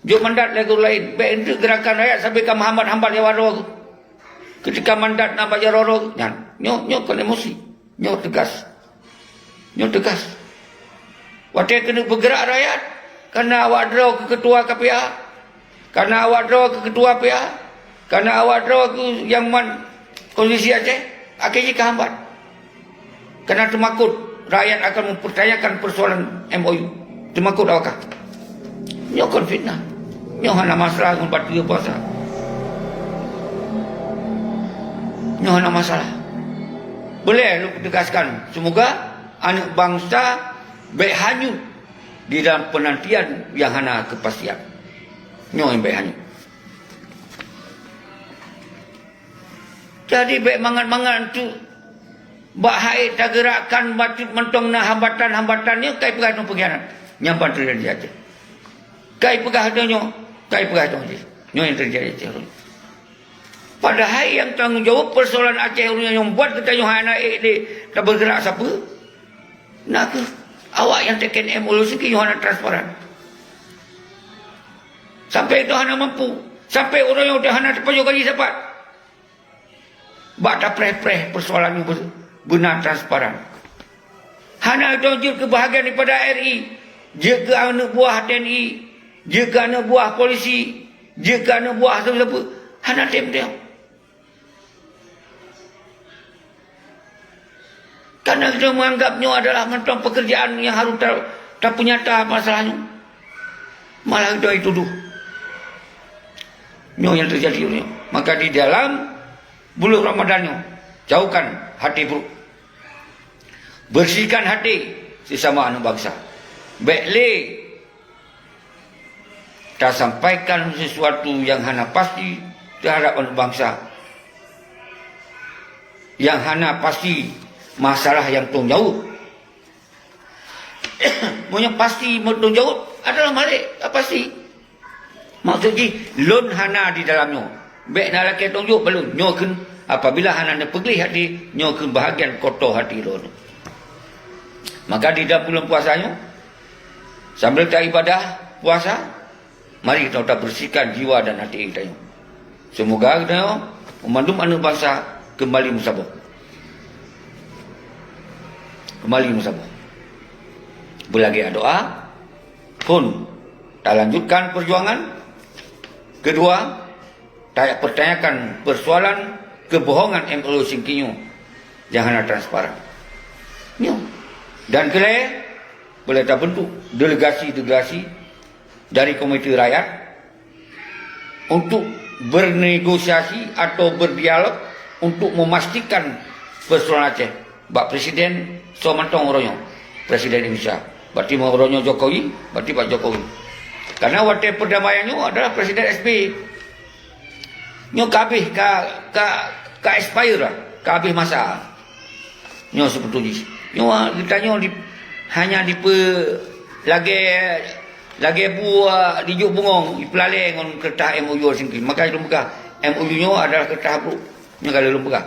Jok mandat lé gob laén. Bék enteuk gerakan rakyat sabe ka meuhambat-hambat nyawa droe. Ketika mandat na bak jaroe droe, nyan. Nyoe, nyoe kon emosi. Nyoe teugas. Nyoe teugas. Watée keuneuk beugerak rakyat, kareuna awak droe keu keutua K P A, kareuna awak droe keu keutua P A, kareuna awak droe keu nyang man kondisi Aceh, akhé jih ka hambat. Kareuna teumakot rakyat akan mempertanyakan persoalan M O U. Teumakot awak kah? Nyoe kon fitnah. Nyoe hana masalah ngon bateue puasa. Nyoe hana masalah. Boleh lôn tegaskan, semoga aneuëk bansa bék hanyut di dalam penantian nyang hana keupastian. Nyoe nyang bék hanyut. Jadi bék mangat-mangat tu bak hai tageurakkan bacut mantong na hambatan-hambatan nyoe kai peugah nyoe pengkhianat. Nyang ban teujadi di Aceh. Kai peugah nyoe, kai peugah nyoe jih. Nyoe nyang teujadi di Aceh. Padahai nyang tanggong jaweueb persoalan Aceh ureuëng nyang buet geutanyoe hana ék lé tabeugerak sapeue. Na kheueh awak nyang teken M O U Helsinki nyoe hana transparan. Sampai itu hana mampu. Sampai ureuëng nyoe hana teupajoh gaji sapat. Bak tapreh-preh persoalan nyoe beuna transparan. Hana dong jeuet keu bahagian daripada R I, jeuet keu aneuëk buah T N I, jeuet keu aneuëk buah polisi, jeuet keu aneuëk buah sapeue-sapeue. Hana tem-tem. Karena kita menganggap nyoe adalah mantong pekerjaan yang harus ta-, tapeunyata masalah nyoe. Malah kita dituduh. Nyoe yang terjadi nyoe. Maka di dalam bulan Ramadan nyoe, jauhkan hati buruk. Bersihkan hati sesama anak bangsa. Bék lé tasampaikan sesuatu nyang hana pasti teuhadap aneuk bansa, nyang hana pasti masalah nyang tong jaweueb. Meunyoe pasti meutong jaweueb adalah malek, ka pasti. Maksud jih, lôn hana di dalam nyoe. Bék na lakée tong jaweueb bak lôn. Nyoe kheun apabila hana neupeugleh hati, nyoe kheun bahagian koto hati lôn. Maka di dalam bulan puasa nyoe, sambil taibadah puasa, mari kita bersihkan jiwa dan hati kita nyoe. Semoga kita nyoe, mandum aneuk bansa kembali meusaboh. Kembali meusaboh. Beulagée doa, phon talanjutkan perjuangan. Kedua, tapertanyakan persoalan kebohongan M O U Helsinki nyoe nyang hana transparan. Nyoe. Dan keulhèe, boleh tabentuk delegasi-delegasi dari Komite Rakyat untuk bernegosiasi atau berdialog untuk memastikan persoalan Aceh. Bak Presiden soe mantong uroe nyoe, Presiden Indonesia. Berarti uroe nyoe Jokowi, berarti bak Jokowi. Karena watèe perdamaian nyoe adalah Presiden S B Y. Nyoe ka habéh, ka, ka, ka expire lah, ka habéh masa. Nyoe seubeutôijih. Nyoe geutanyoe di, hanya dipe-, lagèe Lagée bu, ah, dijok bungong, jipeulalée ngon keureutah M O U Helsinki. Maka lôn peugah, M O U nyoe adalah keureutah brok. Nyoe ka lôn peugah.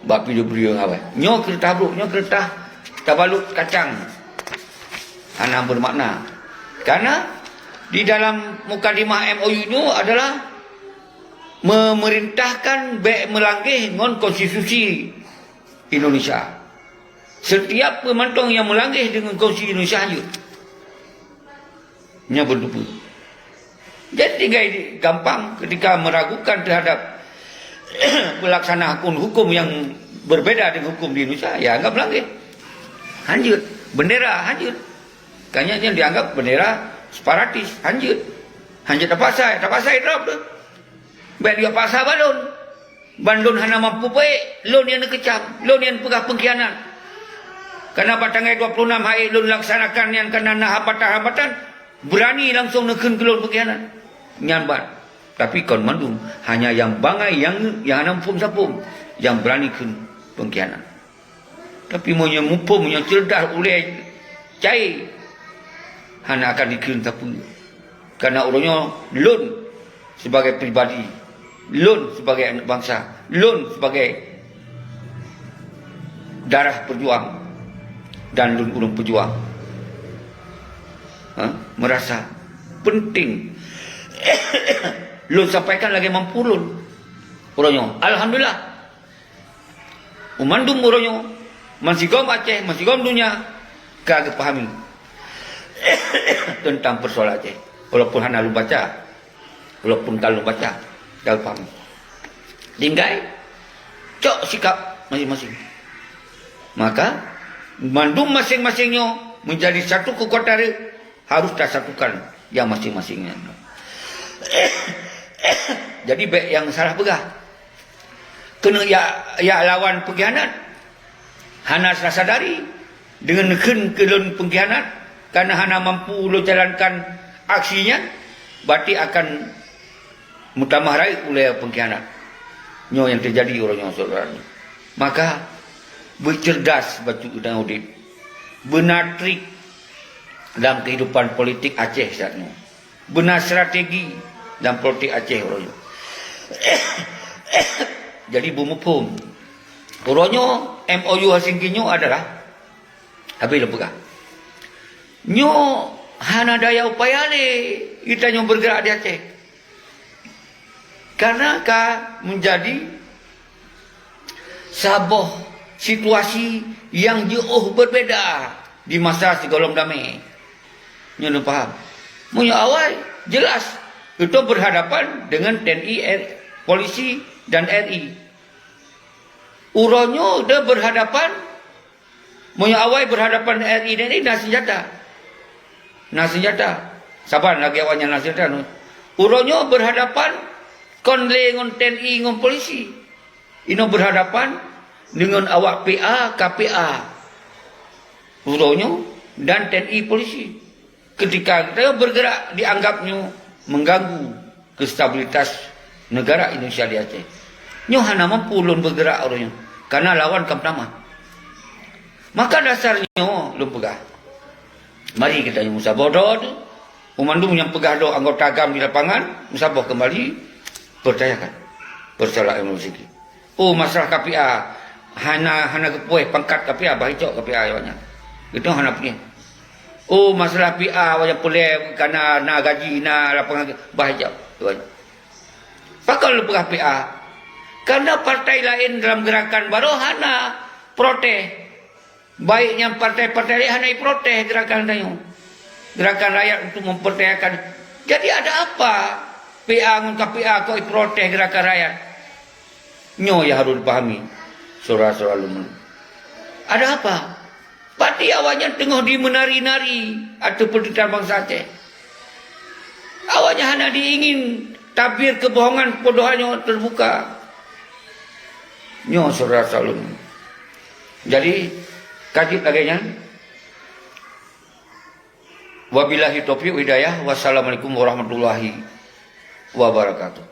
Bak video-video nyang awai. Nyoe keureutah brok, nyoe keureutah tabalot kacang. Hana bermakna. Karena di dalam mukadimah M O U nyoe adalah memerintahkan bék meulangkeh ngon konstitusi Indonesia. Setiap peumantong nyang meulangkeh deungon konstitusi Indonesia hanjeuet. Nyan beuteupeue. Jadi tinggai gampang ketika meragukan terhadap pelaksanaan hukum-hukum yang berbeda dengan hukum di Indonesia, ya anggap meulangkeh. Hanjeuet. Bendera hanjeuet. Kan nyan dianggap bendera separatis, hanjeuet. Hanjeuet tapasai, tapasai drop tu. Bék jipaksa bak lôn. Ban lôn hana mampu peuék, lôn nyang neukeucam, lôn nyang peugah peungkhianat. Karena bak tanggai dua puluh enam hai lôn laksanakan nyan karena na hambatan-hambatan, beurani langsong neukheun keu lôn peungkhianat. Nyan ban. Tapi kon mandum, hanya nyang bangai nyang, nyang hana muphom sapeue, nyang beurani kheun peungkhianat. Tapi meunyoe muphom, meunyoe ceureudah ulée cai, hana akan dikheun sapeue. Karena uroe nyoe lôn sibagai pribadi, lôn sibagai aneuk bansa, lôn sibagai darah peujuang dan lôn ureuëng peujuang, ha, meurasa penting lôn sampaikan lagée mampu lôn. Uroe nyoe, alhamdulillah, Meumandum uroe nyoe, meusigom Aceh, meusigom donya ka geupahami teuntang peusoalan Aceh. Walaupun hana lôn baca, walaupun ka lôn baca, ka geupahami. Tinggai cok sikap maséng-maséng. Maka, mandum maséng-maséng nyoe meunjadi satu keukuatan harôh tasatukan nyang maséng-maséng nyan. Jadi, bék nyang salah peugah. Keuneuk jak, jak lawan peungkhianat, hana sasadari, deungon kheun keu lôn peungkhianat, kareuna hana mampu lôn jalankan aksi nyan, berarti akan meutamah rayeuk ulée peungkhianat. Nyoe nyang teujadi uroe nyoe, syedara. Maka, beuceurdas bacut udeb. Beuna trik lam keuhidupan politik Aceh saat nyoe. Beuna strategi lam politik Aceh uroe nyoe. Jadi, beumuphom. Uroe nyoe, M O U Helsinki nyoe adalah, habéh lôn peugah. Nyoe hana daya upaya lé geutanyoe beureugerak di Aceh. Karena ka meunjadi saboh situasi nyang jiôh beubeda di masa sigohlom damé. Nyoe neupeugah. Meunyoe awai, jeulaih, geutanyoe beurhadapan deungon T N I, R-, polisi dan R I. Uroe nyoe geutanyoe beurhadapan, meunyoe awai beurhadapan R I dan R I na seunjata. Na seunjata. Saban lagée awaknyan na seunjata. Uroe nyoe beurhadapan kon lé ngon T N I ngon polisi. Inoe beurhadapan deungon awak P A, K P A uroe nyoe dan T N I polisi. Keutika geutanyoe beureugerak dianggap nyoe meuganggu keu stabilitas neugara Indonesia di Aceh. Nyoe hana mampu lôn beureugerak uroe nyoe, kareuna lawan ka meutamah. Maka dasar nyoe lôn peugah, mari geutanyoe meusaboh droe teuh, meumandum nyang peugah droe anggota GAM di lapangan, meusaboh keumbali, peurcayakan peusoalan M O U Helsinki. Oh, masalah K P A, hana, hana geupuih pangkat K P A, bah icok K P A awaknyan. Geutanyoe hana punya. Oh, masalah P A, awaknyan peureulée kareuna na gaji, na lapangan, bah icok awaknyan. Pakon lôn peugah P A? Kareuna partai laén dalam geurakan baroe hana protes. Baik nyang partai-partai laén hana iprotes geurakan tanyoe. Geurakan rakyat untuk mempertahankan. Jadi ada apa P A ngon K P A kok iprotes geurakan rakyat? Nyoe nyang harôh dipahami, syedara-syedara lôn. Ada apa? Pati awaknyan teungoh jimeunari-nari ateueh peunderita bansa Aceh. Awaknyan hana diingin tabir keubohongan peudoha nyoe teubuka. Nyoe syedara-syedara lôn. Jadi, ka jeuet lagée nyan. Wabillahi taufiq wal hidayah. Wassalamualaikum warahmatullahi wabarakatuh.